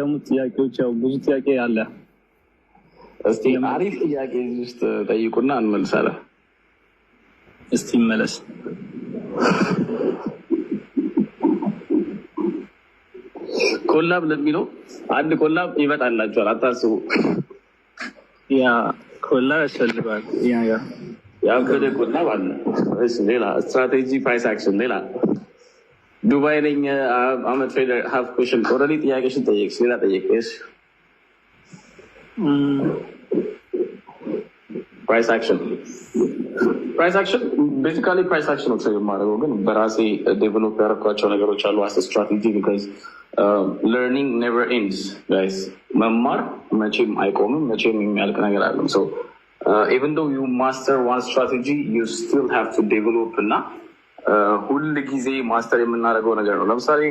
ደግሞ ጥያቄዎች ያው ብዙ ጥያቄ አለ። እስቲ አሪፍ ጥያቄ እዚህ ውስጥ ጠይቁና እንመልሳለን። እስቲ ይመለስ። Collab ለሚለው አንድ collab ይመጣላችኋል፣ አታስቡ። Yeah, collab ያስፈልጋል። Yeah. ያበደ collab አለ። እሺ፣ ሌላ strategy፣ price action፣ ሌላ ዱባይ ነኝ፣ I'm a trader, have question። Already ጥያቄሽን ጠየቅሽ፣ ሌላ ጠየቅሽ። Price action, price action, basically price action ነው trade የማደርገው፣ ግን በራሴ develop ያደረኳቸው ነገሮች አሉ as strategy, because learning never ends, guys። መማር መቼም አይቆምም፣ መቼም የሚያልቅ ነገር አለም። So even though you master one strategy, you still have to develop እና ሁል ጊዜ master የምናደርገው ነገር ነው። ለምሳሌ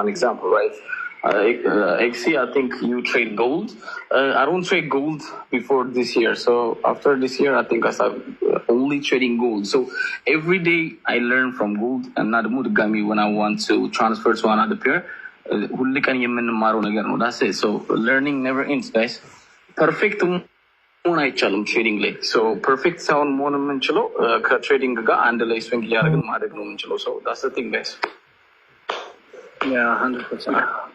an example, right? XC, I think you trade gold. I don't trade gold before this year. So after this year, I think I start only trading gold. So every day I learn from gold እና ደግሞ ድጋሚ when I want to transfer to another pair, ሁል ቀን የምንማረው ነገር ነው። That's it. So learning never ends, guys. Perfect መሆን አይቻልም trading ላይ። So perfect ሳይሆን መሆን የምንችለው ከ trading ጋር አንድ ላይ swing እያደረግን ማደግ ነው የምንችለው። So that's the thing, guys. Yeah, 100%.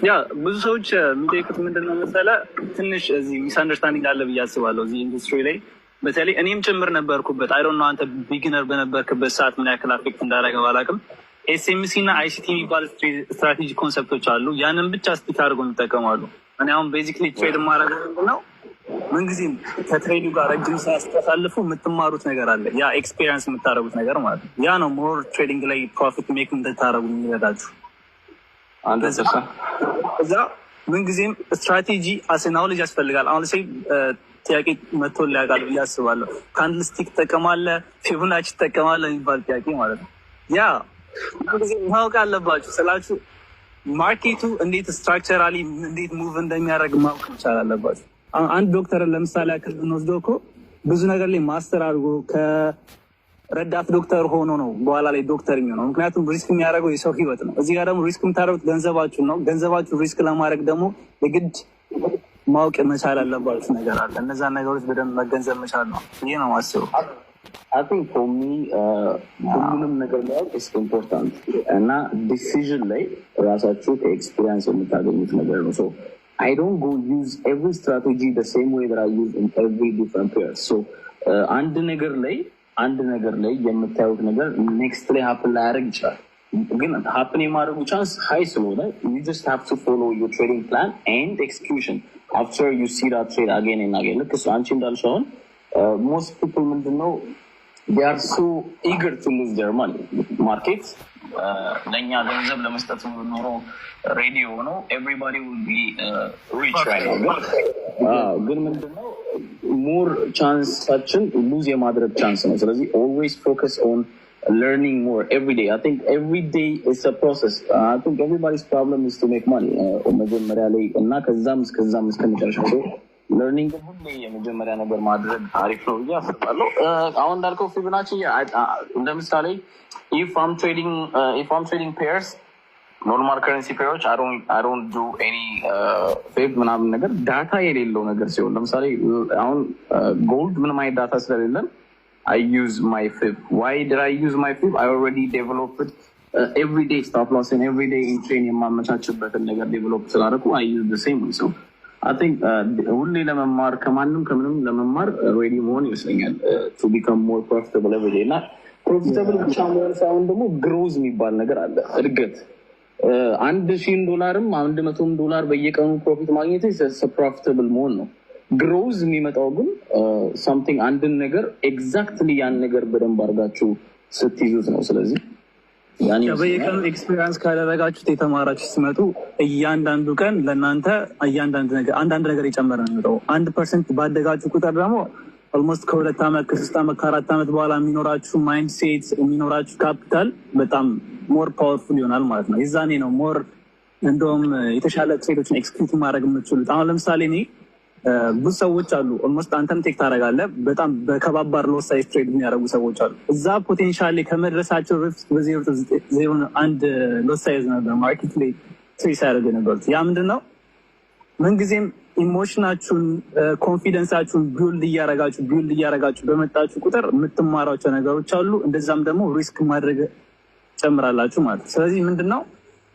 Yeah, ብዙ ሰዎች የሚጠይቁት ምንድን ነው መሰለህ፣ ትንሽ እዚህ misunderstanding አለ ብዬ አስባለሁ እዚህ ኢንዱስትሪ ላይ፣ በተለይ እኔም ጭምር ነበርኩበት። I don't know አንተ beginner በነበርክበት ሰዓት ምን ያክል affect እንዳደረገ ባላውቅም፣ SMC እና ICT የሚባል strategy concept ኦች አሉ። ያንን ብቻ stick አድርጎ ይጠቀማሉ። እኔ አሁን basically trade የማደርገው ምንድን ነው፣ ምንጊዜም ከ trade ኡ ጋር ረጅም ሰዓት ስታሳልፉ የምትማሩት ነገር አለ። ያ experience የምታደርጉት ነገር ማለት ነው። ያ ነው more trading ላይ profit make እንድታደርጉ የሚረዳችሁ። እዛ ምንጊዜም strategy as knowledge ያስፈልጋል። አሁን say ጥያቄ መጥቶ ሊያውቃል ብዬ አስባለሁ። Candlestick ትጠቀማለህ፣ Fibonacci ትጠቀማለህ የሚባል ጥያቄ ማለት ነው። Yeah, ምንጊዜ ማወቅ አለባችሁ ስላችሁ market ኡ እንዴት structurally እንዴት move እንደሚያደርግ ማወቅ መቻል አለባችሁ። አንድ ዶክተርን ለምሳሌ ያክል ብንወስደው እኮ ብዙ ነገር ላይ master አድርጎ ከረዳት ዶክተር ሆኖ ነው በኋላ ላይ ዶክተር የሚሆነው። ምክንያቱም risk የሚያደርገው የሰው ህይወት ነው። እዚህ ጋር ደግሞ risk የምታደርጉት ገንዘባችሁን ነው። ገንዘባችሁን risk ለማድረግ ደግሞ የግድ ማወቅ መቻል አለባችሁ ነገር አለ። እነዛን ነገሮች በደንብ መገንዘብ መቻል ነው። ይህ ነው ማስበው። I think for me ሁሉንም ነገር ማወቅ is important እና decision ላይ ራሳችሁ ከ experience የምታገኙት ነገር ነው። So I don't go use every strategy the same way that I use in every different pair. So አንድ ነገር ላይ የምታዩት ነገር next ላይ happen ላያደርግ ይችላል። ግን happen የማድረጉ chance high ስለሆነ you just have to follow your trading plan and execution after you see that trade again and again። ልክ እሱ አንቺ እንዳልሽው አሁን most people ምንድነው፣ they are so eager to lose their money። Market ለእኛ ገንዘብ ለመስጠት ኖሮ ready ሆነው everybody will be rich right now። ግን ምንድነው፣ more chance ኣችን lose የማድረግ chance ነው። ስለዚህ always focus on learning more every day. I think every day is a process. I think everybody's problem is to make money መጀመሪያ ላይ እና ከዛም እስከዛም እስከ መጨረሻ። Learning ሁሌ የመጀመሪያ ነገር ማድረግ አሪፍ ነው ብዬ አስባለሁ። አሁን እንዳልከው Fibonacci ለምሳሌ if I'm trading pairs, normal currency pair ኦች, I don't do any fib ምናምን ነገር data የሌለው ነገር ሲሆን፣ ለምሳሌ አሁን gold ምንም አይነት data ስለሌለን I use my fib. Why did I use my fib? I already developed every day stop loss and every day entry ን የማመቻችበትን ነገር develop ስላደረኩ I use the same way. So I think ሁሌ ለመማር ከማንም ከምንም ለመማር ready መሆን ይመስለኛል to become more profitable every day። እና profitable ብቻ መሆን ሳይሆን ደግሞ growth የሚባል ነገር አለ፣ እድገት። 1,000ም ዶላርም 100ም ዶላር በየቀኑ profit ማግኘት profitable መሆን ነው። Growth የሚመጣው ግን something አንድን ነገር exactly ያን ነገር በደንብ አድርጋችሁ ስትይዙት ነው። ስለዚህ ያን በየቀኑ experience ካደረጋችሁት የተማራችሁ ስትመጡ እያንዳንዱ ቀን ለእናንተ እያንዳንዱ ነገር አንዳንድ ነገር የጨመረ ነው የሚመጣው። 1% ባደጋችሁ ቁጥር ደግሞ almost ከ2 ዓመት፣ ከ3 ዓመት፣ ከ4 ዓመት በኋላ የሚኖራችሁ mindset፣ የሚኖራችሁ ካፒታል በጣም more powerful ይሆናል ማለት ነው። የዛኔ ነው more እንደውም የተሻለ trade ኦችን execute ማድረግ የምትችሉት። አሁን ለምሳሌ እኔ ብዙ ሰዎች አሉ። Almost አንተም take ታደርጋለህ። በጣም በከባባድ lot size trade የሚያደርጉ ሰዎች አሉ። እዛ potential ከመድረሳቸው በፊት በ0.01 lot size ነበር market ላይ trade ሲያደርጉ የነበሩት። ያ ምንድን ነው? ምንጊዜም emotion ኣችሁን፣ confidence ኣችሁን build እያረጋችሁ በመጣችሁ ቁጥር የምትማሯቸው ነገሮች አሉ። እንደዛም ደግሞ risk ማድረግ ጨምራላችሁ ማለት ነው። ስለዚህ ምንድን ነው፣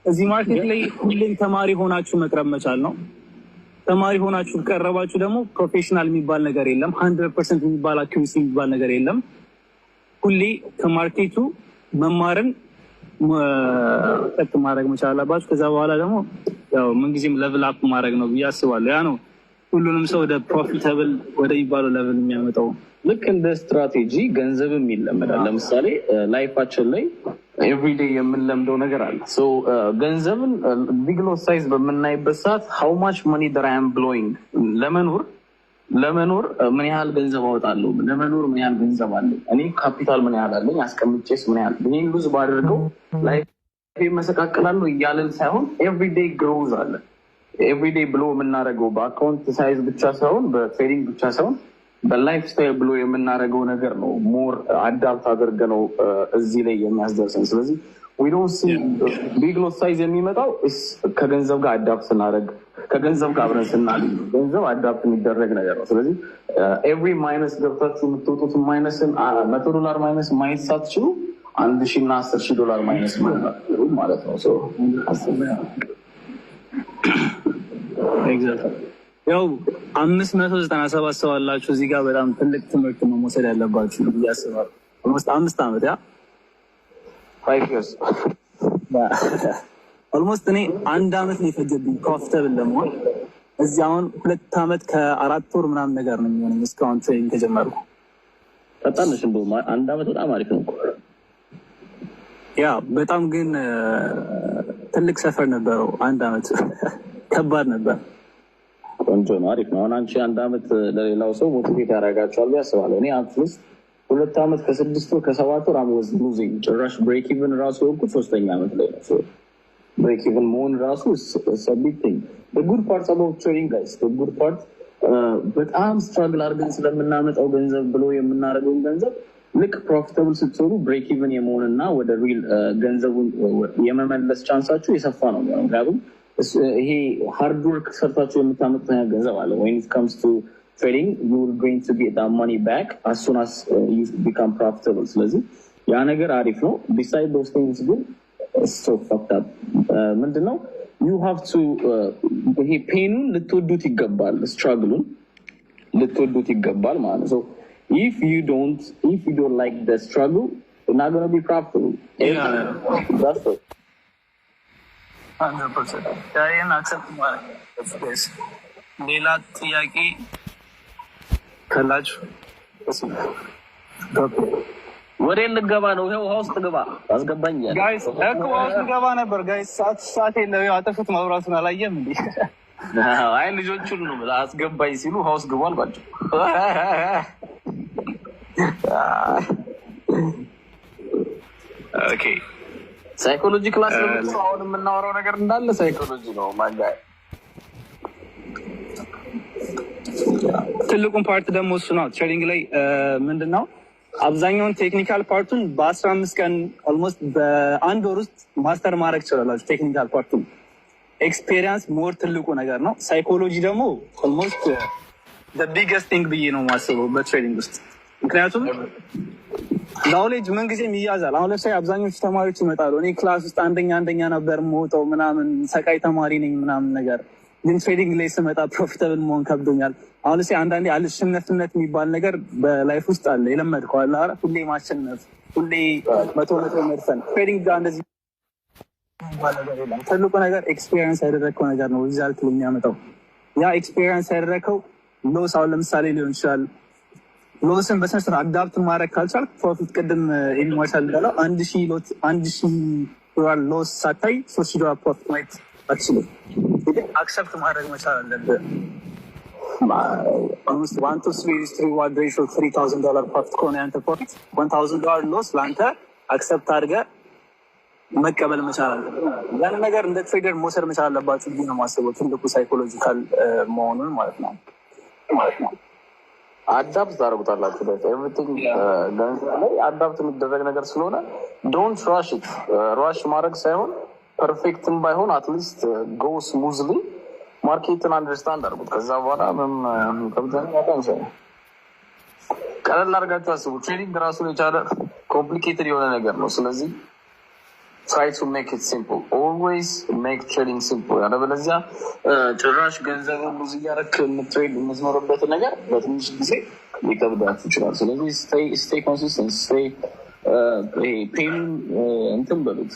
እዚህ market ላይ ሁሌም ተማሪ ሆናችሁ መቅረብ መቻል ነው። ተማሪ ሆናችሁ ከቀረባችሁ ደግሞ professional የሚባል ነገር የለም። 100% የሚባል accuracy የሚባል ነገር የለም። ሁሌ ከ market ኡ መማርን ቀጥ ማድረግ መቻል አለባችሁ። ከዛ በኋላ ደግሞ ያው ምንጊዜም level up ማድረግ ነው ብዬ አስባለሁ። ያ ነው ሁሉንም ሰው ወደ profitable ወደሚባለው level የሚያመጣው። ልክ እንደ ስትራቴጂ ገንዘብም ይለመዳል። ለምሳሌ life ኣችን ላይ everyday የምንለምደው ነገር አለ። ገንዘብን big lot size በምናይበት ሰዓት how much money that I'm blowing፣ ለመኖር ምን ያህል ገንዘብ አወጣለሁ፣ ለመኖር ምን ያህል ገንዘብ አለኝ፣ እኔ ካፒታል ምን ያህል አለኝ፣ አስቀምጬስ ምን ያህል፣ ይህን lose ባደርገው life መሰቃቅላለሁ እያለን ሳይሆን everyday growth አለ። Everyday blow የምናደርገው በ account size ብቻ ሳይሆን፣ በ trading ብቻ ሳይሆን፣ በ lifestyle blow የምናደርገው ነገር ነው more adapt አድርገ ነው እዚህ ላይ የሚያስደርሰን። ስለዚህ we don't see big lot size የሚመጣው ከገንዘብ ጋር adapt ስናደርግ፣ ከገንዘብ ጋር አብረን ስናድግ፣ ገንዘብ adapt የሚደረግ ነገር ነው። ስለዚህ every minus ገብታችሁ የምትወጡት minus ን 100 ዶላር minus ማየት ሳትችሉ 1000 እና 10,000 ዶላር minus ማለት ነው። ያው 597 ሰው አላችሁ እዚህ ጋር፣ በጣም ትልቅ ትምህርት ነው መውሰድ ያለባችሁ ብዬ አስባለሁ። Almost 5 ዓመት yeah። 5 years. Almost እኔ አንድ አመት ነው የፈጀብኝ profitable ለመሆን። እዚህ አሁን 2 ዓመት ከ4 ወር ምናምን ነገር ነው የሚሆነኝ እስካሁን trading ከጀመርኩ። ፈጣን ነሽ። እንደውም አንድ አመት በጣም አሪፍ ነው እኮ። Yeah፣ በጣም ግን ትልቅ ሰፈር ነበረው። አንድ አመት ከባድ ነበር። ቆንጆ ነው፣ አሪፍ ነው። አሁን አንቺ አንድ አመት ለሌላው ሰው motivate ያደርጋቸዋል ብዬ አስባለሁ። እኔ at least 2 ዓመት ከ6 ወር ከ7 ወር I was losing። ጭራሽ break even ራሱ የሆንኩት ሶስተኛ ዓመት ላይ ነው። Break even መሆን ራሱ big thing። Good part about trading, guys, good part በጣም struggle አድርገን ስለምናመጣው ገንዘብ፣ blow የምናደርገውን ገንዘብ ልክ profitable ስትሆኑ break even የመሆንና ወደ real ገንዘቡን የመመለስ chance ኣችሁ የሰፋ ነው የሚሆነው። ምክንያቱም ይሄ hard work ሰርታችሁ የምታመጡት አይነት ገንዘብ አለ። When it comes to trading, you will going to get that money back as soon as you become profitable። ስለዚህ ያ ነገር አሪፍ ነው። Beside those things ግን so fucked up ምንድነው፣ you have to ይሄ pain ኑን ልትወዱት ይገባል፣ struggle ኡን ልትወዱት ይገባል ማለት ነው። If you don't like the struggle, you're not gonna be profitable. That's it. 100% ይህን accept ማድረግ። ሌላ ጥያቄ ካላችሁ። ወደ ልገባ ነው። ይኸው ውሃ ውስጥ ግባ አስገባኝ እያለ። Guys፣ እኮ ውሃ ውስጥ ገባ ነበር guys። ሰዓት የለው። አጠፉት መብራቱን፣ አላየም እንዴ? አይ፣ ልጆቹን ነው አስገባኝ ሲሉ ውሃ ውስጥ ግቡ አልኳቸው። Okay. Psychology class ነው። አሁን የምናወራው ነገር እንዳለ psychology ነው። ማጋ ትልቁን part ደግሞ እሱ ነው። Trading ላይ ምንድን ነው፣ አብዛኛውን technical part ኡን በ15 ቀን፣ almost በአንድ ወር ውስጥ master ማድረግ ትችላላችሁ። Technical part ኡን experience more ትልቁ ነገር ነው። Psychology ደግሞ almost biggest thing ብዬ ነው የማስበው በ trading ውስጥ። ምክንያቱም knowledge ምንጊዜም ይያዛል። አሁን ለምሳሌ አብዛኞቹ ተማሪዎች ይመጣሉ። እኔ class ውስጥ አንደኛ አንደኛ ነበር የምወጣው ምናምን፣ ሰቃይ ተማሪ ነኝ ምናምን ነገር፣ ግን trading ላይ ስመጣ profitable መሆን ከብዶኛል። አሁን ለምሳሌ አንዳንዴ አልሸነፍነት የሚባል ነገር በ life ውስጥ አለ። የለመድከው አለ አይደል? ሁሌ ማሸነፍ፣ ሁሌ መቶ መቶ መድፈን። Trading ጋር እንደዚህ የሚባል ነገር የለም። ትልቁ ነገር experience ያደረግከው ነገር ነው result የሚያመጣው። ያ experience ያደረግከው loss አሁን ለምሳሌ ሊሆን ይችላል። Loss ን በስነ ስርዓት adapt ማድረግ ካልቻል profit፣ ቅድም ኢማርሻል እንዳለው 1000 ዶላር loss ሳታይ 3000 ዶላር profit ማየት አትችልም። Accept ማድረግ መቻል አለብህ። One to three reward ratio $3000 profit ከሆነ ያንተ profit፣ $1000 loss ለአንተ accept አድርገህ መቀበል መቻል አለብህ። ያን ነገር እንደ trader መውሰድ መቻል አለባችሁ ብዬ ነው የማስበው። ትልቁ psychological መሆኑን ማለት ነው። ማለት ነው። Adapt ታደርጉታላችሁ። Everything ገንዘብ ላይ adapt የሚደረግ ነገር ስለሆነ don't rush it። Rush ማድረግ ሳይሆን perfect ም ባይሆን at least go smoothly፣ market ን understand አድርጉት። ከዛ በኋላ ምንም ከብደ ቀለል አድርጋችሁ አስቡ። Trading ራሱን የቻለ complicated የሆነ ነገር ነው። ስለዚህ try to make it simple, always make trading simple። ያለበለዚያ ጭራሽ ገንዘብን ብዙ እያደረክ የም trade የምትኖርበትን ነገር በትንሽ ጊዜ ሊከብዳችሁ ይችላል። ስለዚህ stay consistent፣ stay pain ኡን እንትን በሉት፣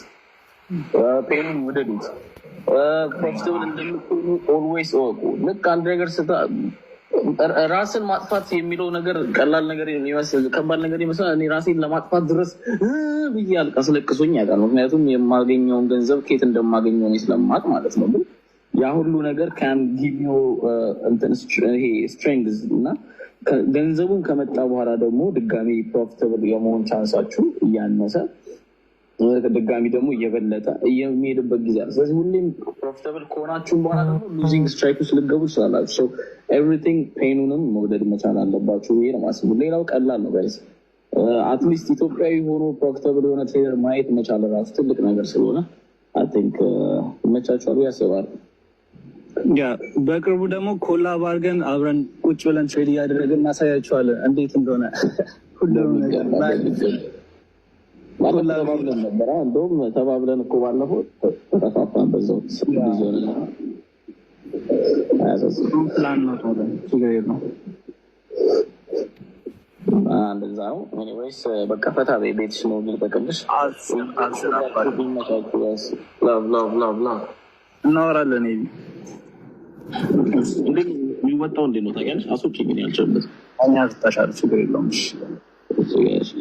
pain ኡን ውደዱት። Profitable እንደምትሆኑ always እወቁ። ልክ አንድ ነገር ስታ ራስን ማጥፋት የሚለው ነገር ቀላል ነገር ይመስል ከባድ ነገር ይመስላል። እኔ ራሴን ለማጥፋት ድረስ ብዬ አስለቅሶኝ ያውቃል። ምክንያቱም የማገኘውን ገንዘብ ከየት እንደማገኘው እኔ ስለማውቅ ማለት ነው። ግን ያ ሁሉ ነገር can give you ይሄ strength እና ገንዘቡን ከመጣ በኋላ ደግሞ ድጋሚ profitable የመሆን chance ኣችሁ እያነሰ ድጋሚ ደግሞ እየበለጠ የሚሄድበት ጊዜ አለ። ስለዚህ ሁሌም profitable ከሆናችሁም በኋላ ደግሞ losing streak ውስጥ ልገቡ ትችላላችሁ። Everything pain ኡንም መውደድ መቻል አለባችሁ ብዬ ነው የማስበው። ሌላው ቀላል ነው guys። At least ኢትዮጵያዊ ሆኖ profitable የሆነ trader ማየት መቻል ራሱ ትልቅ ነገር ስለሆነ I think ይመቻችኋል ብዬ አስባለሁ። Yeah፣ በቅርቡ ደግሞ collab አድርገን አብረን ቁጭ ብለን trade እያደረግን እናሳያቸዋለን እንዴት እንደሆነ ሁሉም ነገር። ባለፈው ተባብለን ነበረ። እንደውም ተባብለን እኮ ባለፈው ተጠፋፋን። በዛው busy ሆነን አያሳስብም። ፕላን ነው፣ ችግር የለውም። እንደዛ ነው። Anyways በቃ ፈታ በይ፣ ቤትሽ ነው ልጠቅልሽ። አብሽር አብሽር አባቴ። ይመቻችሁ። Love, love, love, love። እናወራለን። ቢ እንዴት የሚወጣው እንዴት ነው ታውቂያለሽ? አስወጪኝ፣ እኔ አልችልበትም። እኔ አስወጣሻለሁ፣ ችግር የለውም። እሺ። እሺ።